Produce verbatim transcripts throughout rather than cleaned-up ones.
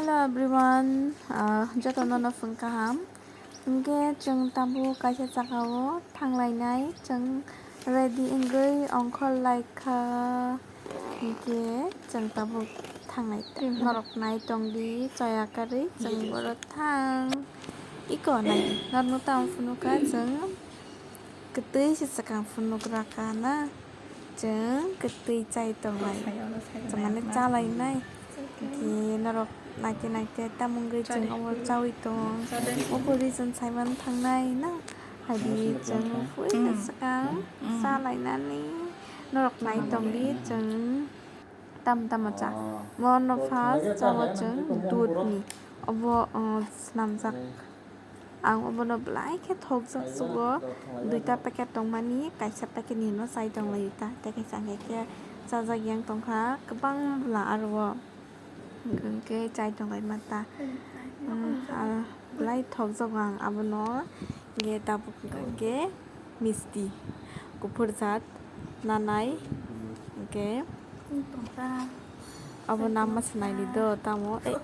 Hello everyone, ah, jotono no phung kaham. Hingke chwng tabuk kaisa jagao thanglainai, chwng ready wngwi ongkhor laikha. Hingke chwng tabuk thanglai ta. Norok nai tongdi, choya karwi chwng boro thang. Iko nai, norokno tamo phunukha chwng. Kwtwi se swkang phunukrakha na, chwng kwtwi chai tonglai, chwng mane chalainai. Hwnkhe norok naikhe naikhe tamo wngwi chwng obo chawi tong, obo reason saiman thangnai na, haidi chwng puila swkang chalainani norok nai tongdi chwng. Tamo tamo cha. Mono first chao chwng dudh ni. Obo, uh, snamjak. Ang obono belai khe thokjak sugo. Duita packet tongmani, kaisa packet ni no chai tonglaio ta. Tei kaisa hwnkhe khe chajak yang tongkha kwbang bwla aro o. Hwnkhe chai tonglaima ta. Hmm, ah, belai thokjago ang abono. Hwnkhe tabuk hwnkhe misti, kuphur jat, nanai, hwnkhe abo nama se naidi do, tamo, eh,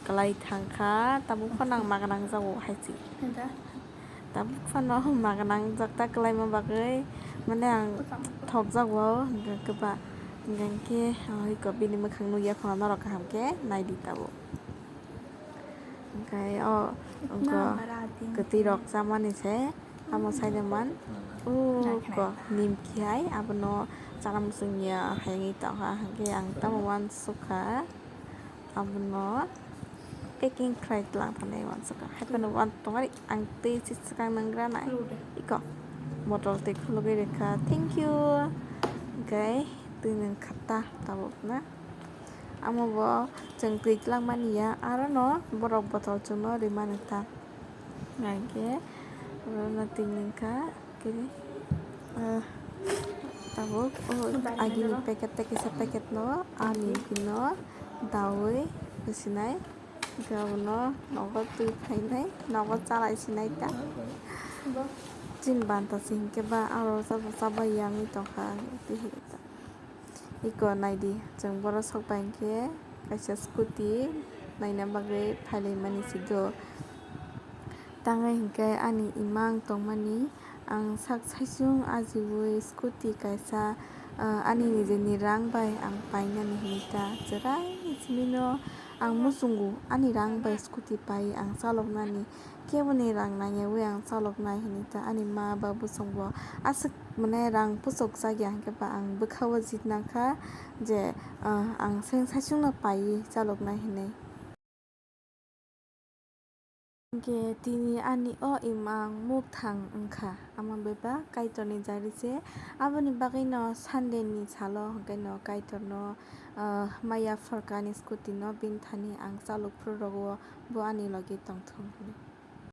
kwlai thangkha, tabuk phano ang magnang jago hai se. Tabuk phano magnang jak ta kwlaima bagwi, mane ang thokjago, hwnkhe ba, hwnkhe, oh, iko bini mwkhang nukya phano norok kaham khe naidi tabuk. Hwnkhe o, wngkha kwtwi rok chamani se. Tamo saide man, uko nimkhe hai abono chana muchungya hai wngwi tongkha, hwnkhe ang tamo uansukha abono packing khlai twlang thani uansukha, hai phano uan tongmani ang twi se swkang nang granai iko bottle twi khulugwi rwkha, thank you, hwnkhe twi nwng kha ta tabuk na, amo bo chwng twi twlangmani ya, arono borok bottle chwngno rwmani ta. Hingke oro no twi nungkha kiri, ah, tabuk o agini packet tei kaisa packet no ani bini daui sinai, hingke abono nogo twi phainai, nogo chalai sinai ta. Chini banta se hingke ba aro chaba chaba yangwi tongkha twi hai ta. Iko naidi, chwng borok sok bai hwnkhe kaisa scooty naina bagwi phailaimani si do. Tangwi hwnkhe ani imang tongmani, ang sak saichung ajiui scooty kaisa, ah, ani nijeni rang bai ang painani hinwi ta chwrai simi no ang muchungo ani rang bai scooty pai ang chaloknani. Keboni rang nangyaui ang chaloknai hinwi ta ani ma ba bosongbo aswk mane rang puchukjak ya hwnkhe ba ang bwkhao jit nangkha je, ah, ang seng saichungno paiwi chaloknai hinwi. Hwnkhe tini ani o imang mukthang wngkha, amo bebak Kaitorni jari se. Aboni bagwino Sunday ni salo hwnkhe no Kaitorno, ah, maya pharkani scooty no bini thani ang chalok phuru rogo bo ani logi tongthung hinwi.